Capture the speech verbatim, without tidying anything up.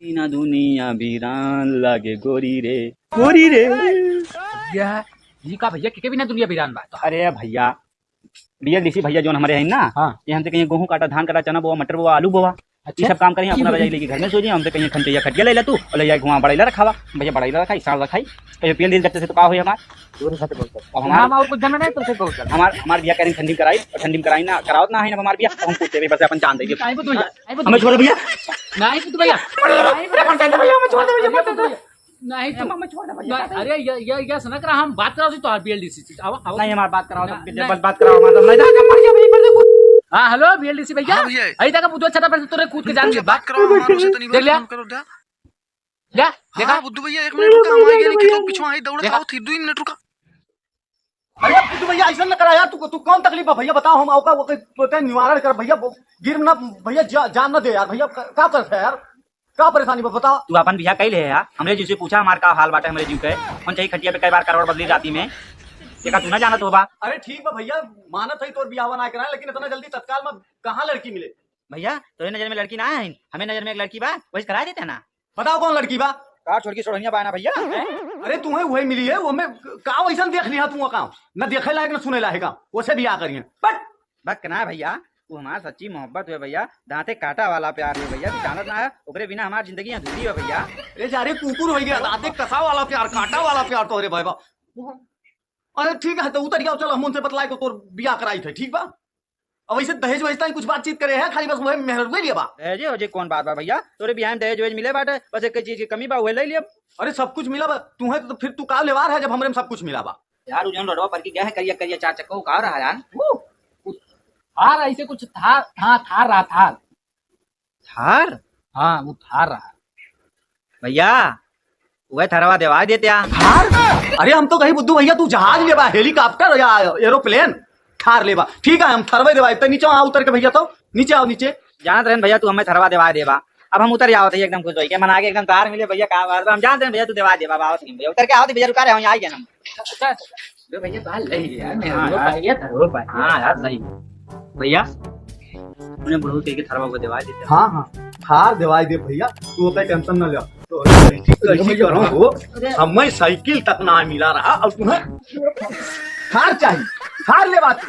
ना दुनिया बीरान लागे गोरी रे, गोरी रे। भैया, ई का भैया, के, के बिना दुनिया बीरान बा? अरे भैया, बीएलडीसी भैया जौन हमरे हैं ना, हाँ। ये हमसे कहिए गेहूं काटा, धान काटा, चना बोवा, मटर बोवा, आलू बोवा, अच्छा। ये सब काम करिए, अपना रजाई लेके घर में सो जाइए। हमसे कहिए खंचैया खटिया ले ला तू, और ले जाए घुमा बड़ैला रखावा। भैया बड़ैला रखाई, साल रखाई, कहिए पीएल दिल जब से तो का होई हमार। तोरे साथे बहुत चलता। अब हमार हम और कुछ जाने नहीं, तोसे बहुत चलता। हमार, हमार बिया करें ठंडी में कराई, और ठंडी में कराई ना, करावत ना है ना हमार बिया, तो हम पूछते भी बस अपन जान देंगे। नहीं बुद्धू भैया, नहीं बुद्धू भैया। नहीं बुद्धू भैया, हमें छोड़ दे भैया, मत छोड़ दे। नहीं, तू हमें छोड़ दे भैया। नहीं, अरे, ये, ये, ये सनक रहा, हम बात कराओ तो बीएलडीसी से। आओ, आओ। नहीं, हमार बात कराओ, ना, तो नहीं। बस बात कराओ, हमार तो नहीं, नहीं, मर गया, वहीं पर देखो। हाँ, हेलो, बीएलडीसी भैया। हाँ, भैया। अही तक बुद्धू छता पर तोरे कूद के जान भैया, दे। बात कराओ, हमारे से तनी देख लिया? बात करो, जा। जा, देखा? हाँ, बुद्धू भैया, एक मिनट रुका, हम आ गया, नहीं कि तो पीछे आई दौड़त देखा? आओ थी, दो मिनट रुका। अरे बुद्धू भैया, ऐसा न करा यार, तू, तू कौन तकलीफ है भैया, बताओ, हम आपका, ओके, ओके निवारण कर भैया, वो गिर ना भैया, जा, जान ना दे यार भैया, का, का करत है यार, का परेशानी बा, बताओ। तू अपन बियाह कइले है यार, हमरे जीव से पूछा हमार का हाल बाटे, हमरे जीव के, कौन चाहिए खटिया पे कई बार करवट बदली राती में, देखा तू ना जानत होबा। अरे ठीक बा भैया, मानत है तोर बियाह ना करा, लेकिन इतना जल्दी तत्काल में कहाँ लड़की मिले? भैया, तोरे नजर में लड़की ना है, हमें नजर में एक लड़की बा, वही करा देते ना। बताओ कौन लड़की बा? कार छोड़ के सोढ़निया बा ना भैया। अरे तुम्हें वही मिली है, वो में का वैसन देख लिया तू का? न देखे लायक न सुने लायक का, उसे बियाह करिए। बट बक ना भैया, वो हमार सच्ची मोहब्बत हुए भैया, दांते काटा वाला प्यार हुए भैया, तू जानत ना है, ओकरे बिना हमार जिंदगी अधूरी है भैया। अरे जा रे कुकुर हो गया, दांते कसा वाला प्यार, काटा वाला प्यार तोरे भाई बा। अरे ठीक है, तो उतर जाओ, चल हम उनसे बतलाए तो तोर बियाह कराई थे, ठीक बा? अब वैसे दहेज वहेज ताई कुछ बातचीत करे है, खाली बस वही मेहर ले लिया बा। दहेज वहेज कौन बात बा भैया? तोरे बियाह में दहेज वहेज मिले बाटे, बस एक चीज की कमी बा, वही ले लिया। अरे सब कुछ मिला बा, तुम्हें तो फिर तू का लेवार है जब हमरे में सब कुछ मिला बा? यार, उ जौन रोडवा पर की गया है, करिया करिया चार चक्का, वो का रहा यार? वो, वो थार ऐसे कुछ थार, हाँ, थार रहा, थार। थार? हाँ, वो थार रहा। भैया, वह थरवा देवा देते आ। थार? अरे हम तो कहीं बुद्धू भैया तू जहाज लेबा, हेलीकॉप्टर या एरोप्लेन, थार लेबा। ठीक है, हम थरवे देवा, इतना नीचे आओ उतर के भैया, तो नीचे आओ नीचे। जानत रहन भैया तू हमें थरवा देवा देबा। अब हम उतर जावत है एकदम खुश होई के, मन आगे एकदम तार मिले भैया, का बात बा? हम जानते हैं भैया तू देवा देबा, बावत नहीं भैया, उतर के आवत भैया, रुका रहे, हम आई गए हम। अच्छा, अच्छा। अरे भैया, बाल ले लिया यार, मैं हाँ वो यार। पाई है, वो पाई। हाँ यार, सही। भैया, अपने बुढ़ऊ के थरवा को देवा देते। हाँ, हाँ, थार देवाई दे भैया, तू ओकर टेंशन न ले। तो कैसी, कैसी करो हो, अरे। हमें साइकिल तक ना मिला रहा, और तुम्हें थार चाहिए, थार ले बात।